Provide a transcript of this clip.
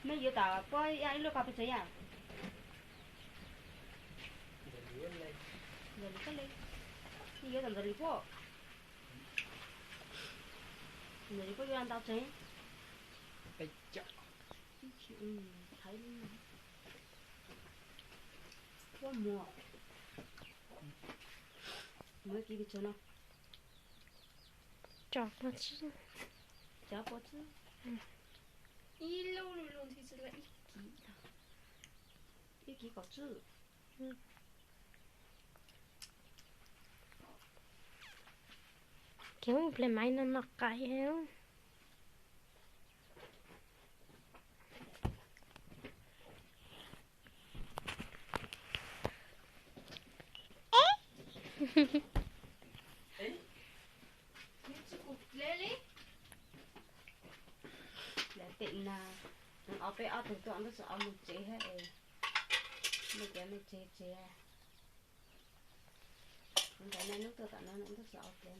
Mej yuav tom puab ib lub ko pes tsawg yam? Ntxawm Lis koj le, mej yuav tom Ntxawm Lis puab, Ntxawm Lis puab yuav ntau tsev. Puab muag, muag kiv pes tsawg no? Tso puab tswb, tso puab tswb, ib lub lub ntxhi tsi la ib kiv, ib kiv kaum tswb. Kev ub ple maiv no no qais. Tsis kuv le li. Lawv tem na, nws ob peb ob tug tuaj ntuj txawm ob mus tsev thiab es, nej cov nej tsev tsev, ntawd nej hnub tuaj tom no ntuj txawm ob tsev.